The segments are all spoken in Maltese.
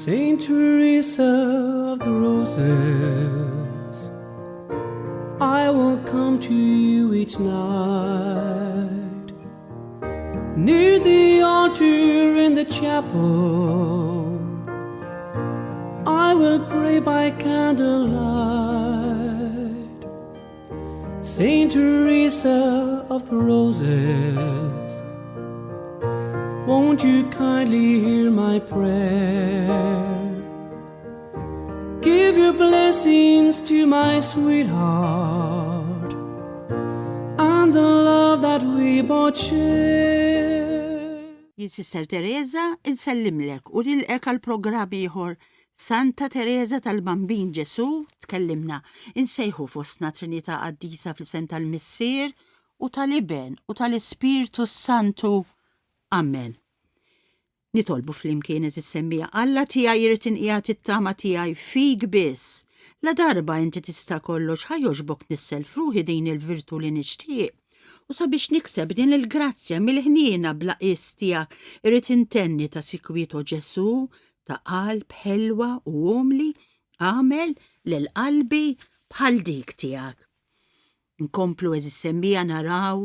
Saint Teresa of the Roses, I will come to you each night. Near the altar in the chapel, I will pray by candlelight. Saint Teresa of the Roses, won't you kindly hear my prayer? Give your blessings to my sweetheart and the love that we both share. Jien Sister Teresa insellimlek u nilqek għal programm ieħor Santa Tereża tal-Bambin Ġesù tkellimna. Insejħu fostna Trinità Qaddisa fl-isem tal-Missier u tal-Iben u tal-Ispirtu s-Santu. Amen. Nitolbu flimkien eżis semmija Alla tiegħi jrid inqiegħed it-tama tiegħi fik biss. La darba inti tista' kollox ħa jogħġbok tnissel f'ruħi din il-virtu li nixtieq. U sabiex nikseb din il-grazzja mill-ħniena bla qies tiegħek irrid intenni ta' sikwit o Ġesù ta' qalb ħelwa u umli, agħmel lil qalbi bħal dik tiegħek. Nkomplu għeżież semmiegħa naraw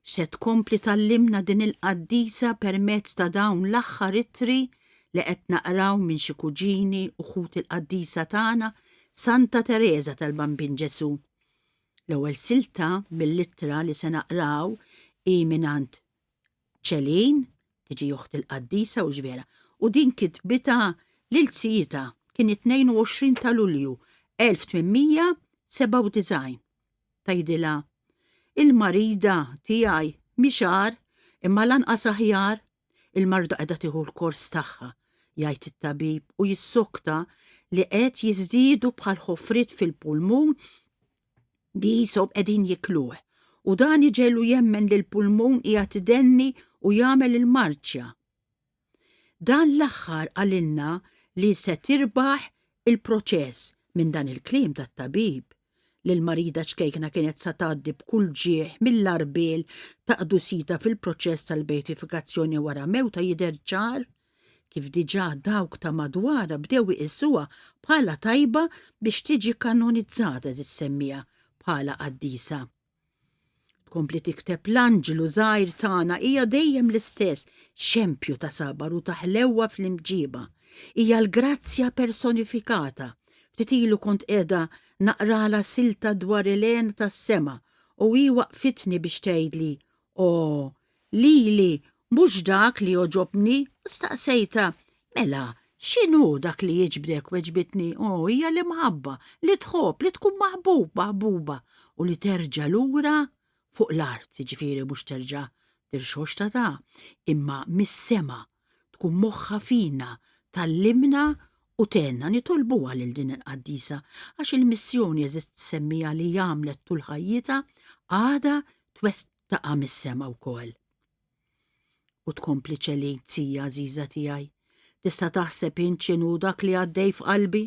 x'se tkompli tgħallimna din il-qaddisa permezz ta' dawn l-aħħar ittri li qed naqraw minn xi kuġini u ħut il-qaddisa tagħna Santa Tereża tal-Bambin Ġesù. L-ewwel silta mill-ittra li se naqraw hi mingħand Celine, tiġi oħt il-qaddisa hux vera, u din kitbitha lil zijitha kien it-22 ta' Lulju 1897. Tgħidilha, Il-marida tiegħi mhix agħar imma lanqas aħjar, il-marda qiegħda tieħu l-kors tagħha, jgħid it-tabib u jissokta li qed jiżdiedu bħal ħofriet fil-pulmun li qishom qegħdin jikluh, u dan iġegħlu jemmen li l-pulmun qiegħed idenni u jagħmel il-marċja. Dan l-aħħar qalilna li se tirbaħ il-proċess minn dan il-kliem tat-tabib li l-marida ċkejkna kienet sa tgħaddi b'kull ġieħ mill-għarbiel ta' qdusita fil-proċess tal-beatifikazzjoni wara mewtha jidher ċar kif diġà dawk ta' madwarha bdew iqisuha bħala tajba biex tiġi kanonizzata eżis semmiha bħala qaddisa. Tkompli tikteb l-anġlu żgħir tagħna hija dejjem l-istess xempju ta' sabar u ta' ħlewwa fl-imġiba. Hija l-grazzja personifikata. Ftit ilu kont qiegħda naqralha silta dwar Elena tas-sema u hi waqfitni biex tgħidli, O, Lili mhux dak li jogħġobni u staqsejtha, Mela, x'inhu dak li jiġbdek? Weġbitni, O, hija l-imħabba, li tħobb, li tkun maħbub, maħbuba u li terġa' lura fuq l-art, jiġifieri mhux terġa' tirxoxta ta' imma mis-sema tkun moħħha fina, tgħallimna u tgħinna nitolbuha lil din il-qaddisa għax il-missjoni eżitt semmiha li għamlet tul ħajjitha għadha taqa' mis-sema wkoll. U tkompli Celine, zija għażiża tiegħi. Tista' taħseb int x'inhu dak li għaddej f'qalbi?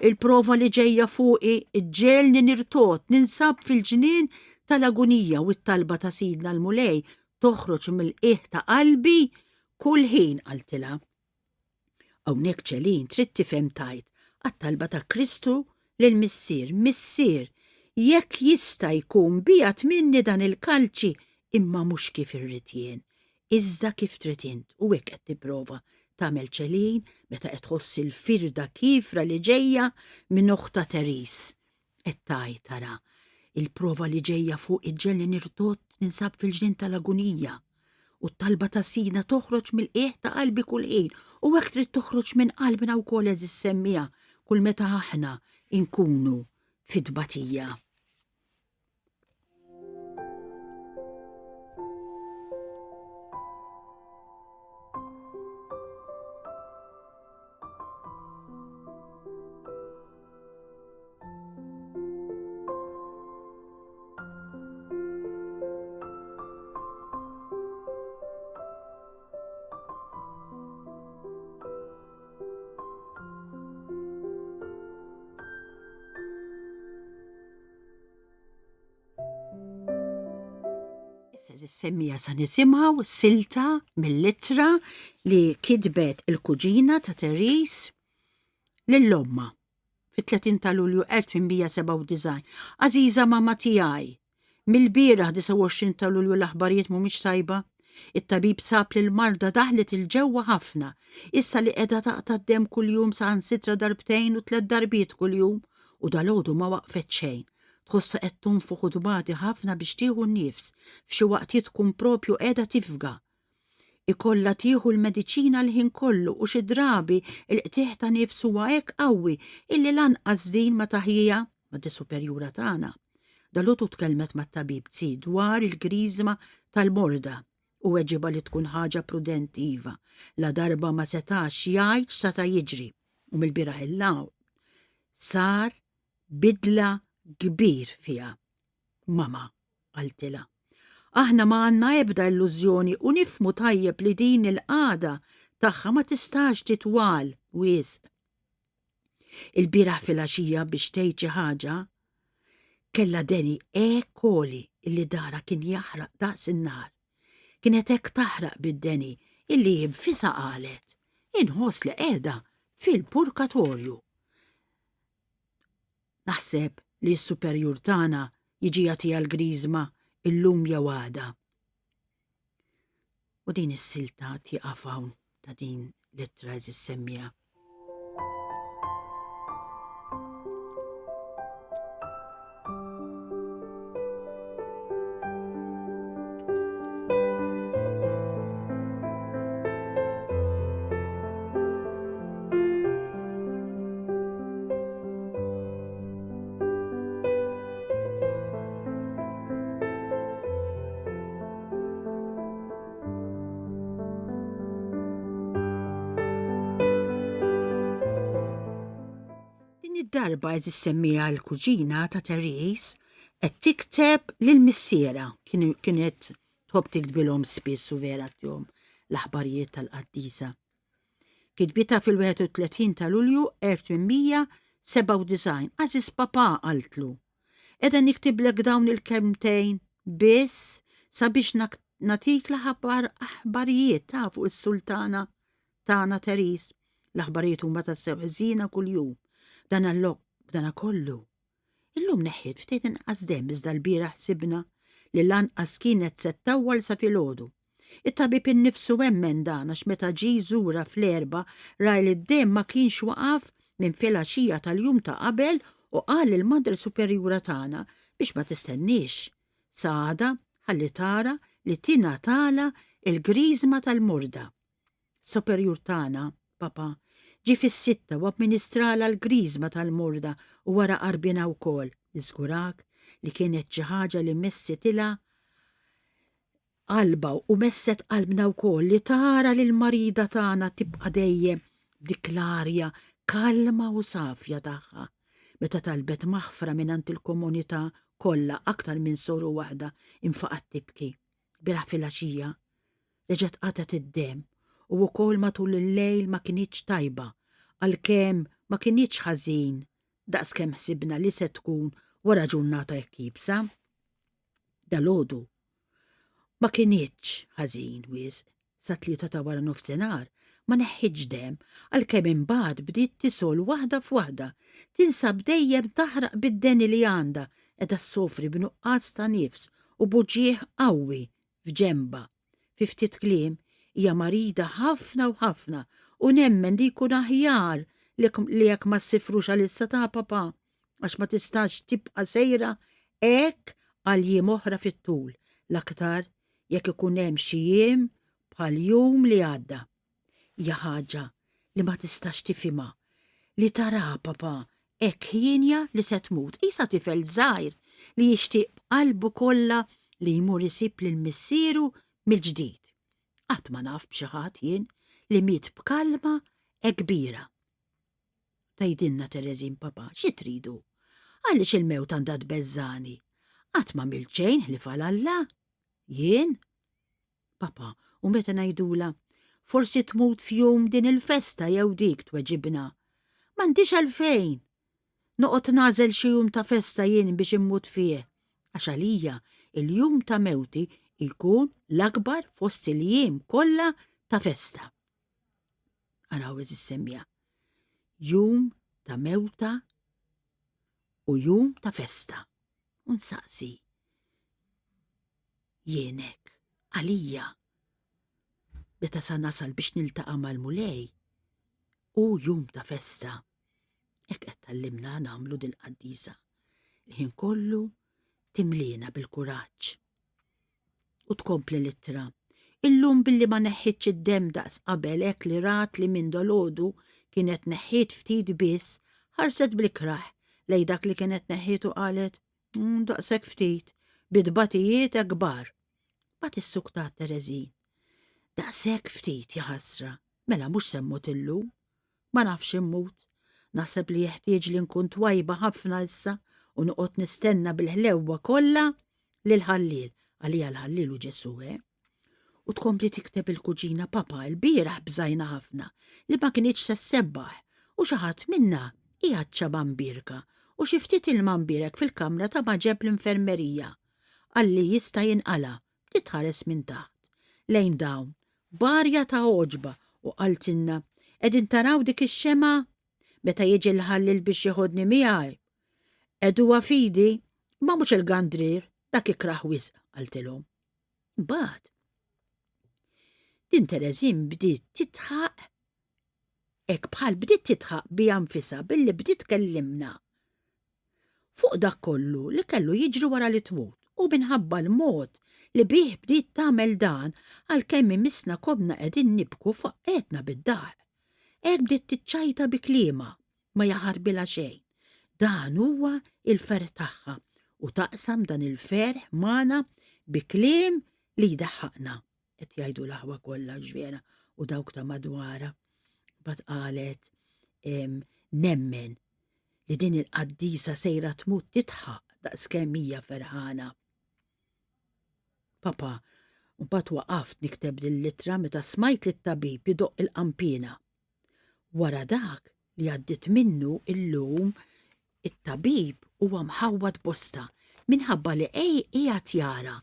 Il-prova li ġejja fuqi ġġegħelni nirtogħod, ninsab fil-ġnien tal-agunija u t-talba ta' Sidna l-Mulej toħroġ mill-qiegħ ta' qalbi kull ħin, qaltilha. Hawnhekk Celine trid tifhem tgħid għat-talba ta' Kristu lill-Missier, Missier, jekk jista' jkun biegħed minni dan il-kalċi imma mhux kif irrid jien, iżda kif trid int. U hekk qed tipprova tagħmel Celine meta qed tħoss il-firda kiefra li ġejja minn oħtha Therese. Qed tgħid ara, il-prova li ġejja fuq iġġelli nirtgħod ninsab fil-ġnien tal-agunija. U t-talba ta' Sidna toħroġ mill-qiegħ ta' qalbi kull ħin u hekk trid toħroġ minn qalbna wkoll għeżież semmiegħa kull meta aħna nkunu fit-tbatija. Issa semmija sa nisimgħu silta mill-ittra li kitbet il-kuġina ta' Therese. Lil ommha, fit-30 ta' Lulju 1897, Għażiża mama tiegħi, mill-bieraħ 29 ta' Lulju l-aħbarijiet mhumiex tajba. It-tabib sab li l-marda daħlet 'il ġewwa ħafna, issa li qiegħda taqta' d-demm kuljum saħansitra darbtejn u tlett darbiet kuljum, u dalgħodu ma waqfet xejn. Tħossha qed tonfoħ u tbati ħafna biex tieħu n-nifs, f'xi waqtiet tkun propju qiegħda tifga. Ikollha tieħu l-mediċina l-ħin kollu u xi drabi l-qtigħ ta' nifs huwa hekk qawwi illi lanqas din ma taħjiha mad-superjura tagħna. Dalgħodu tkellmet mat-tabib Tzi dwar il-griżma tal-morda u weġibha li tkun ħaġa prudenti iva, ladarba ma setax jgħid x'sata' jiġri u mill-bieraħ 'il hawn sar bidla kbir fiha. Mama, qaltilha. Aħna ma għandna ebda illużjoni u nifhmu tajjeb li din il-qagħda tagħha ma tistax titwal wisq. Il-bieraħ filgħaxija biex tgħid xi ħaġa, kellha deni hekk għoli illi darha kien jaħraq daqs in-nar. Kienet hekk taħraq bid-deni illi hi nfisha qalet, Inħoss li qiegħda fil-purkatorju. Naħseb li s-superjur tagħna jiġi jagħtiha l-griżma illum jew għada. U din is-silta tieqaf hawn ta' din l-ittra eżis semmija. Din id-darba eżis semmija l-kuġina ta' Therese qed tikteb lil missiera kienet tħobb tiktbilhom spiss u vera tihom l-aħbarijiet tal-qaddisa. Kitbitha fil-31 ta' Lulju 1897. Għażiż papà, qaltlu, qiegħda niktiblek dawn il-kelmtejn biss sabiex nagħtik l-aħbar aħbarijiet ta' fuq is-sultana tagħna Therese. L-aħbarijiet huma tassew ħżiena kuljum. B'danakollu, Illum neħħiet ftit inqas demm iżda lbieraħ sibna li lanqas kienet se ttawwal sa filgħodu. It-tabib innifsu emmen dan għax meta ġie jżurha fl-Erbgħa ra li d-demm ma kienx waqaf minn filgħaxija tal-jum ta' qabel u qal lill-Madre Superjura tagħna biex ma tistenniex sa għada ħalli tara li tingħatalha l-griżma tal-morda. Superjur tagħna, Papa, ġie fis-sitta u amministralha l-griżma tal-morda u wara qarbinha wkoll. Niżgurak li kienet xi ħaġa li messitilha qalbha u messet qalbna wkoll li tara lill-marida tagħna tibqa' dejjem b'dik l-arja kalma u safja tagħha. Meta talbet maħfra mingħand il-komunità kollha aktar minn soru waħda infaqgħet tibki. Bieraħ filgħaxija reġgħet qatgħet id-demm u wkoll matul il-lejl ma kinitx tajba, għalkemm ma kinitx ħażin daqskemm ħsibna li se tkun wara ġurnata hekk iebsa. Dalgħodu ma kinitx ħażin wisq, sat-tlieta ta' wara nofsinhar ma neħħitx demm għalkemm imbagħad bdiet tisgħol waħda f'waħda, tinsab dejjem taħraq bid-deni li għandha, qiegħda ssofri b'nuqqas ta' nifs u b'uġigħ qawwi f'ġenbha. Fi ftit kliem, hija marida ħafna u ħafna u nemmen li jkun aħjar li jekk ma ssifrux għalissa ta' papà għax ma tistax tibqa' sejra hekk għal jiem oħra fit-tul, l-aktar jekk ikun hemm xi jiem bħal jum li għadda. Hija ħaġa li ma tistax tifhimha li taraha papà hekk ħienja li se tmut, qisha tifel żgħir li jixtieq b'qalbu kollha li jmur isib lil missieru mill-ġdid. Qatt ma naf b'xi ħadd jien li miet b'kalma hekk kbira. Tgħidilna Tereżin papà, xi tridu? Għaliex il-mewt għandha tbeżżagħni? Qatt m'għamilt xejn ħlief għal Alla? Jien? Papa, u meta ngħidulha, Forsi tmut f'jum din il-festa jew dik tweġibna, M'għandix għalfejn! Noqgħod nagħżel xi jum ta' festa jien biex immut fih, għax għalija il-jum ta' mewti jkun l-akbar fost il-jiem kollha ta' festa. Araw eżis semmija. Jum ta' mewta u jum ta' festa. U nsaqsi, jien hekk, għalija, meta sa nasal biex niltaqa' mal-Mulej, hu jum ta' festa. Hekk qed tgħallimna nagħmlu dil-qaddisa. Il-ħin kollu timliena bil-kuraġġ. U tkompli l-ittra. Illum billi ma neħħitx id-demm daqs qabel hekk li rat li minn dolgħodu kienet neħħiet ftit biss, ħarset bl-ikrah lejn dak li kienet neħħiet u qalet, mm, daqshekk ftit, bi tbatijiet hekk kbar. Mbagħad issuktat Tereżin. Daqshekk ftit, jaħasra, mela mhux se mmut illum. Ma nafx immut. Naħseb li jeħtieġ li nkun twajba ħafna issa u noqgħod nistenna bil-ħlewwa kollha lill-ħalliel, għalija l-ħalliel hu Ġesù, eh? U tkompli tikteb il-kuġina Papa l-bieraħ bżajna ħafna li ma kinitx se ssebbaħ u xi ħadd minna qiegħed xaba mbierka u xi ftit ilma mbierek fil-kamra ta' maġenb l-infermerija. Qalli jista' jinqala' bdiet tħares minn taħt lejn dawn b'arja ta' għoġba u qaltilna, Qegħdin taraw dik ix-xemgħa? Meta jiġi l-ħalliel biex jeħodni miegħi, qegħduha f'idi, imma mhux il-gandrier, dak ikrah wisq, qaltilhom. Imbagħad, din Tereżin bdiet tidħaq hekk bħal bdiet tidħaq biha nfisha billi bdiet tkellimna fuq dak kollu li kellu jiġri wara li tmut u minħabba l-mod li bih bdiet tagħmel dan għalkemm imissna konna qegħdin nibku faqqgħetna bid-daħq. Hekk bdiet tiċċajta bi kliemha, ma jaħarbilha xejn. Dan huwa l-ferħ tagħha u taqsam dan il-ferħ magħna bi kliem li jdaħħaqna. Qed jgħidu l-aħwa kollha x'vera u dawk ta' madwarha. Mbagħad qalet nemmen li din il-qaddisa sejra tmut tidħaq daqskemm hija ferħana. Papa, mbagħad waqaft nikteb din l-ittra meta smajt lit-tabib idoqq il-qanpiena. Wara dak li għaddiet minnu illum, it-tabib huwa mħawwad bosta minħabba li qiegħed jara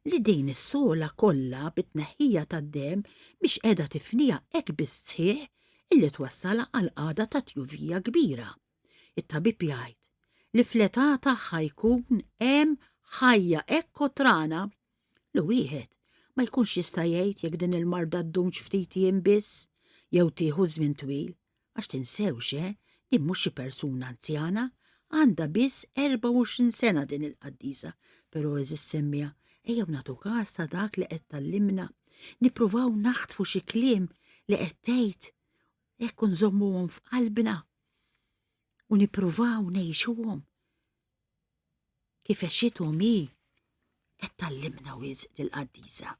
li din is-sogħla kollha bit-tneħħija tad-demm mhix qiegħda tifniha hekk bis-sħiħ illi twassalha għal qagħda ta' tjuvija kbira. It-tabib jgħid li fl-età tagħha jkun hemm ħajja hekk kotrana li wieħed ma jkunx jista' jgħid jekk din il-marda ddumx ftit jiem biss jew tieħu żmien twil. Għax tinsewx, eh, din mhux xi persuna anzjana, għandha biss 24 sena din il-qaddisa, però għeżież semmiegħa, ejjew nagħtu każ ta' dak li qed tgħallimna, nippruvaw naħtfu xi kliem li qed tgħid, hekk u nżommuhom f'qalbna u nippruvaw ngħixuhom. Kif għexithom hi qed tgħallimna wisq dil-qaddisa.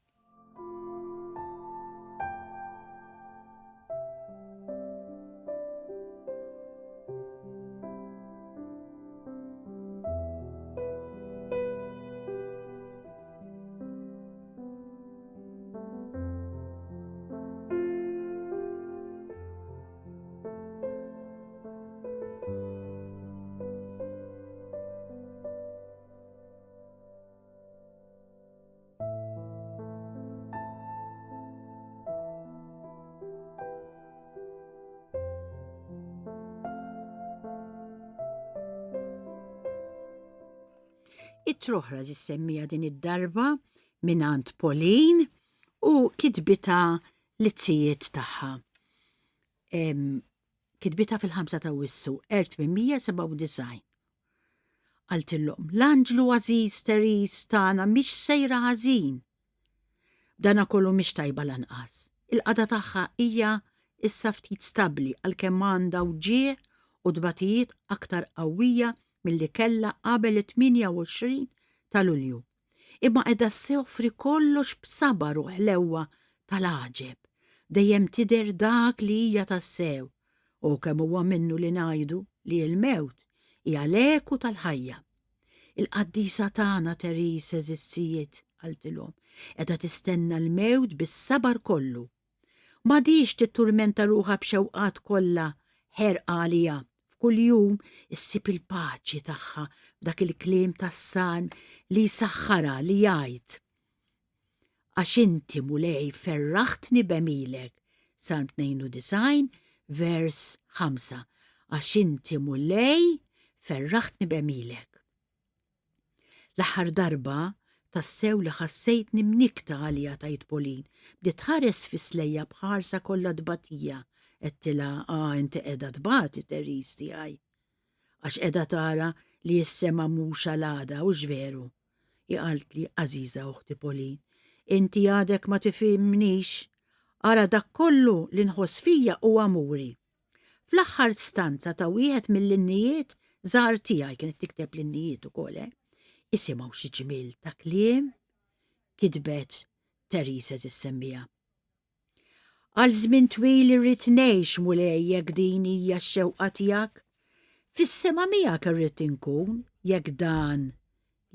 Ittra oħra ġissemmija din id-darba mingħand Pauline u kitbitha lit-zijiet tagħha. Kitbitha fil-5 ta' Awwissu 1897. Qaltillhom, l-anġlu għażiż Therese tagħna mhix sejra ħażin. B'dana kollu mhix tajba lanqas. Il-qagħda tagħha hija issa ftit stabbli għalkemm għandha wġigħ u tbatijiet aktar qawwija milli kellha qabel it-28 ta' Lulju. Imma qiegħda ssofri kollox b'sabar u ħlewwa tal-għaġeb. Dejjem tidher dak li hija tassew. O kemm huwa minnu li ngħidu li l-mewt hija l-eku tal-ħajja. Il-qaddisa tagħna Therese għeżiż qaltilhom, qiegħda tistenna l-mewt bis-sabar kollu. M'għadhiex titturmenta ruħha b'xewqat kollha ħerqa għaliha. F'kull jum issib il-paċi tagħha f'dak il-kliem tas-salm li jsaħħarha li jgħid, Għax inti, Mulej, ferraħtni b'għemilek. Salm 92, vers 5. Għax inti Mulej ferraħtni b'għemilek. L-aħħar darba tassew li ħassejtni mnikkta għaliha tgħid Pauline, bdiet tħares fis-slejja b'ħarsa kollha tbatija. Għedtilha, ah inti qiegħda tbati Therese tiegħi. Għax qiegħda tara li s-sema mhux għal għada, hux veru? Hi qaltli, għażiża oħti Pauline, inti għadek ma tifhimnix. Ara dak kollu li nħoss fija huwa amuri. Fl-aħħar stanza ta' wieħed mill-innijiet żgħar tiegħi, kienet tikteb l-innijiet ukoll, eh? Isimgħu xi ġmiel ta' kliem kitbet Therese issemmija. Għal żmien twil irrid ngħix Mulej jekk din hija x-xewqa tiegħek. Fis-sema miegħek irrid inkun jekk dan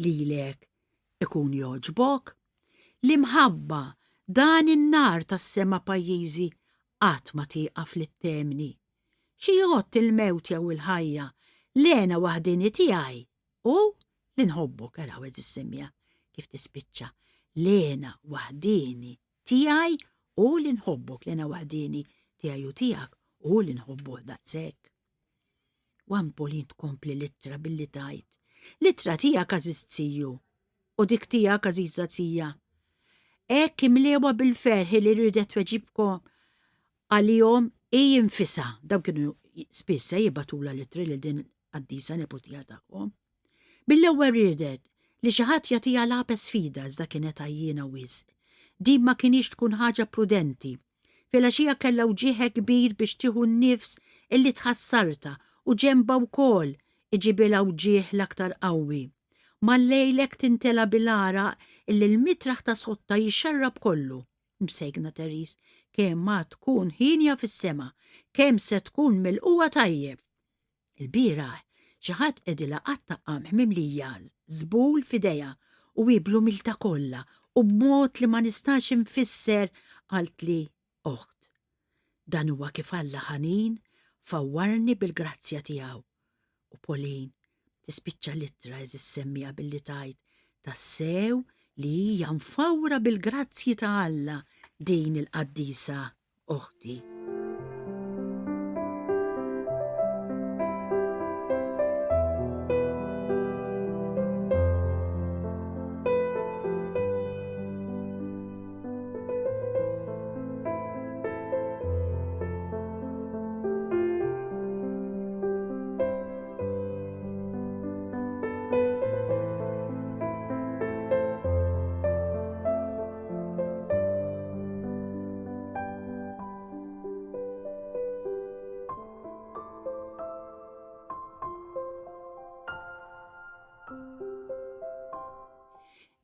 lilek ikun jogħġbok. L-imħabba, dan in-nar tas-sema pajjiżi qatt ma tieqaf li ttemni. Xi jgħodd il-mewt jew il-ħajja, l-hena waħdieni tiegħi hu li nħobbok, araw għeżież semmiegħa kif tispiċċa, l-hena waħdieni tiegħi hu li nħobbok, l-hena waħdieni tiegħi u tiegħek hu li nħobbuh daqshekk. U Ampolin tkompli l-ittra billi tgħid, L-ittra tiegħek għażiż ziju, u dik tiegħek għażiża zija. Hekk imlewha bil-ferħ li riedet tweġibkom għalihom hi nfisha. Dawn kienu spiss eh, jibgħatulha l-ittri lil din qaddisa neputija tagħhom. Mill-ewwel riedet li xi ħadd jagħtiha lapes f'idha iżda kienet għajjiena wisq. Din ma kinitx tkun ħaġa prudenti. Filgħaxija kellha wġigħ hekk kbir biex tieħu n-nifs illi tħassartha u ġenbha wkoll iġibilha wġigħ l-aktar qawwi. Mal-lejl hekk tintela' bil-għaraq illi l-mitraħ ta' sottha jixxarrab kollu. Msejkna Therese, kemm għad tkun hienja fis-sema, kemm se tkun milqugħa tajjeb! Ilbieraħ, xi ħadd qegħdilha qatta qamħ mimlija żbul f'idejha u hi bl-umiltà kollha u b'mod li ma nistax infisser qaltli, Oħt, dan huwa kif Alla ħanin fawwarni bil-grazzja tiegħu. U Pauline tispiċċa l-ittra għeżież semmiegħa billi tgħid tassew li hija mfawra bil-grazzji ta' Alla din il-qaddisa oħti.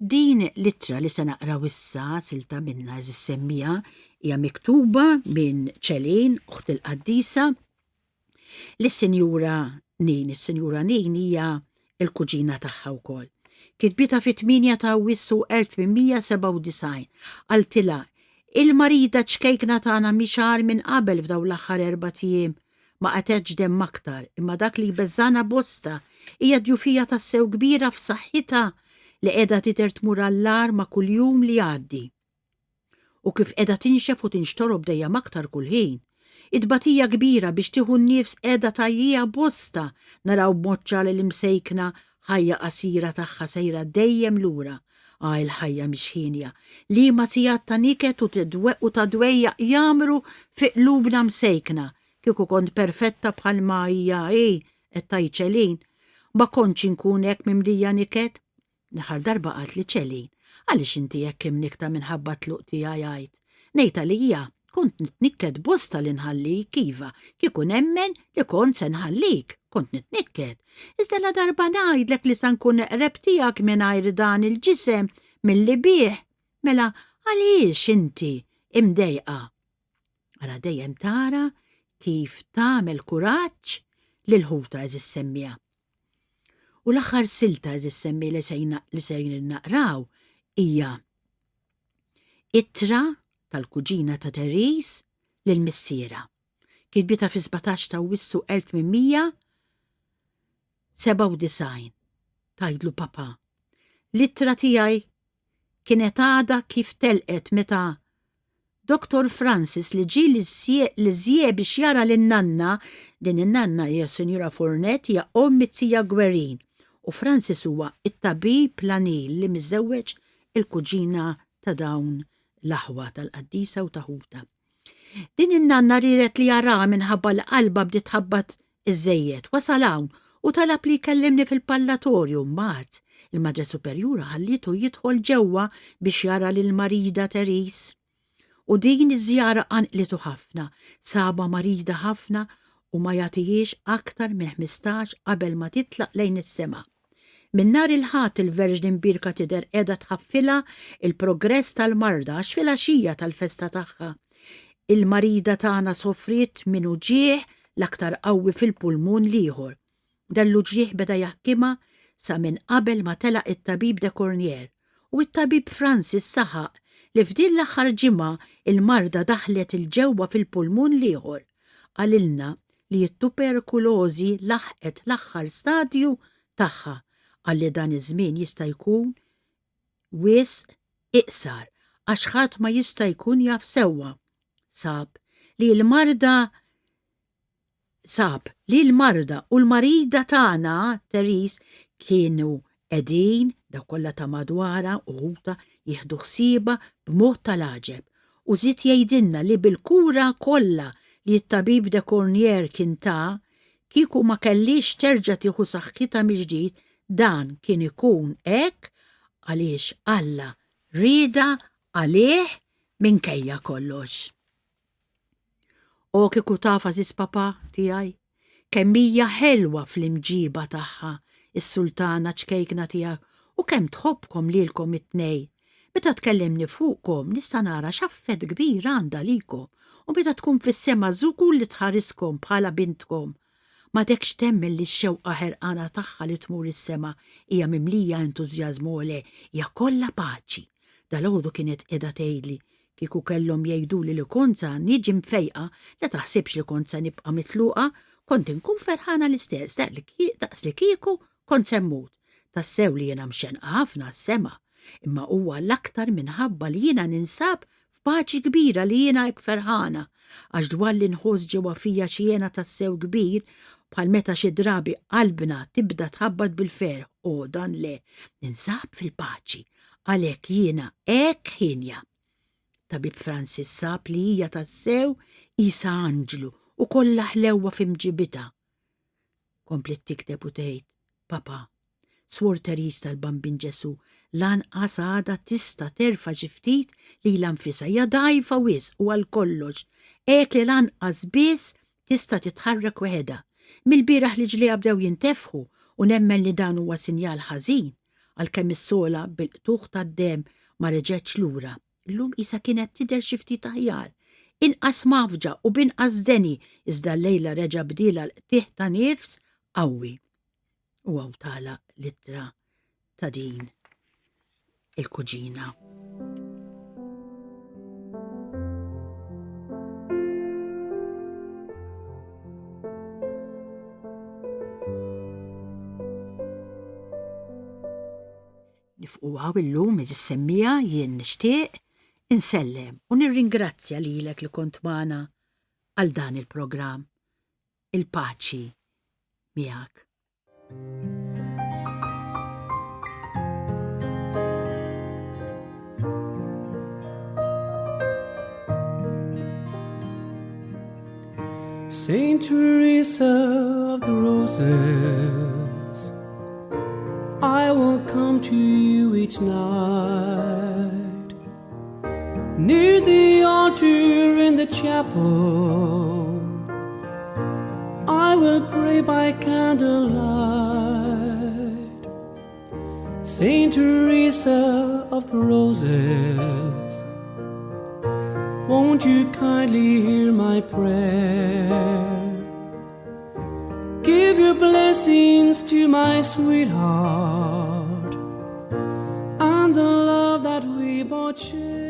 Din l-ittra li se naqraw issa silta minnha eżis semmija hija miktuba minn Ċelin, uħt il-qaddisa, lis-Sinjura Nin. Is-Sinjura Nin hija l-kuġina tagħha wkoll. Kitbitha fit-8 ta' Awwissu 1897. Qaltilha, Il-marida ċkejkna tagħna mhix agħar minn qabel f'dawn l-aħħar erbat ijiem. Ma qatgħetx demm aktar, imma dak li jbeżżagħna bosta hija djufija tassew kbira f'saħħitha li qiegħda tidher tmur għall-agħar ma' kull jum li jgħaddi. U kif qiegħda tinxef u tinxtorob dejjem aktar kull ħin. It-tbatija kbira biex tieħu n-nifs qiegħda tgħajjiha bosta, naraw b'mod ċar li l-imsejkna ħajja qasira tagħha sejra dejjem lura. Ah, il-ħajja mhix hienja. Liema sigħat ta' niket u u ta' dwejjaq jgħammru fi qlubna msejkna. Kieku kont perfetta bħalma hija hi, qed tgħid Celine, ma kontx inkun hekk mimlija niket. L-aħħar darba qaltli Celine, Għaliex inti hekk imnikkta minħabba t-tluq tiegħi għidt. Ngħid għalija, kont nitnikket bosta li nħallik, iva, kieku nemmen li kont se nħallik, kont nitnikket. Iżda ladarba ngħidlek li sa nkun eqreb tiegħek mingħajr dan il-ġisem milli bih, mela għaliex inti imdejqa? Ara dejjem tara kif tagħmel kuraġġ lil ħutha għeżież semmiegħa. U l-aħħar silta għeżież semmi li sejrin naqraw hija ittra tal-kuġina ta' Therese lil missierha. Kitbitha fi 17 ta' Awwissu 1897. Tgħidlu papa, l-ittra tiegħi kienet għadha kif telqet meta. Dottor Francis li ġie Lisieux biex jara lin-nanna, din in-nanna hija s-Sinjura Fournet hija omm it-tija Guerin u Francis huwa t-tabib Lanil li miżżewweġ il-kuġina ta' dawn l-aħwa tal-qaddisa u ta' ħutha. Din in-nanna riedet li jaraha minħabba li qalbha bdiet tħabbat iżżejjed. Wasal hawn u talab li jkellimni fil-pallatorju, mbagħad il-Madre Superjura ħallietu jidħol ġewwa biex jara lill-marida Therese. U din iż-żjara qanqlitu ħafna, sabha marida ħafna u ma jagħtihiex aktar minn 15 qabel ma titlaq lejn is-sema. Minn nhar il-Ħadd il-Verġni Mbierka tidher qiegħda tħaffilha l-progress tal-marda għax filgħaxija tal-festa tagħha, il-marida tagħna sofriet minn uġigħ l-aktar qawwi fil-pulmun l-ieħor. Dan l-uġigħ beda jaħkimha sa minn qabel ma telaq it-tabib de Cornier u t-tabib Francis saħaq li f'din l-aħħar ġimgħa l-marda daħlet 'il ġewwa fil-pulmun l-ieħor. Qalilna li t-tuberkulożi laħqet l-aħħar stadju tagħha. Qal li dan iż-żmien jista' jkun wisq iqsar għax ħadd ma jista' jkun jaf sewwa. Sab li l-marda sab li l-marda u l-marida tagħna, Therese, kienu qegħdin, dawk kollha ta' madwarha u ħutha, jieħdu ħsiebha b'mod tal-għaġeb. U żied jgħidilna li bil-kura kollha li t-tabib de Cornier kien ta, kieku ma kellhiex terġa' tieħu saħħitha mill-ġdid, dan kien ikun hekk għaliex Alla riedha għalih minkejja kollox. O kieku taf għażiż papà tiegħi, kemm hija ħelwa fl-imġiba tagħha s-sultana ċkejkna tiegħek u kemm tħobbkom lilkom it-tnejn. Meta tkellimni fuqkom nista' nara x'affett kbir għandha għalikom u meta tkun fis-sema żgur li tħariskom bħala bintkom. M'għadekx temmen li x-xewqa ħerqana tagħha li tmur is-sema hija mimlija entużjażmu o le, hija kollha paċi. Dalgħodu kienet qiegħda tgħidli, Kieku kellhom jgħiduli li kont sa niġi mfejqa, la taħsibx li kont sa nibqa' mitluqa, kont inkun ferħana l-istess daqs li kieku kont se mmut. Tassew li jiena mxennqa ħafna għas-sema. Imma huwa l-aktar minħabba li jiena ninsab f'paċi kbira li jiena hekk ferħana, għax dwar li nħoss ġewwa fija xi hena tassew kbir, bħal meta xi drabi qalbna tibda tħabbat bil-ferħ, o dan le, ninsab fil-paċi. Għalhekk jiena hekk hienja. Tabib Francis sab li hija tassew qisha anġlu u kollha ħlewwa fi mġibitha. Kompliet tikteb u tgħid, Papa, Swor Therese tal-Bambin Ġesù lanqas għadha tista' terfa' xi ftit lilha nfisha, hija dgħajfa wisq u għal kollox, hekk li lanqas biss tista' titħarrek weħedha. Mill-bieraħ riġlejha bdew jintefħu u nemmen li dan huwa sinjal ħażin, għalkemm is-sola bil-qtugħ tad-demm ma reġgħetx lura. Illum qisha kienet tidher xi ftit aħjar, inqas mgħaffġa u b'inqas deni, iżda llejla reġa' bdielha l-qtigħ ta' nifs qawwi. U hawn tagħlaq l-ittra ta' din il-kuġina. Nifqu għaw illum iż semmija jien nixtieq insellem u nirringrazzja lilek li kont magħna għal dan il-programm. Il-paċi miegħek. Saint Teresa of the Roses, I will come to you each night. Near the altar in the chapel, I will pray by candlelight. Saint Teresa of the Roses, won't you kindly hear my prayer? Give your blessings to my sweetheart and the love that we both share.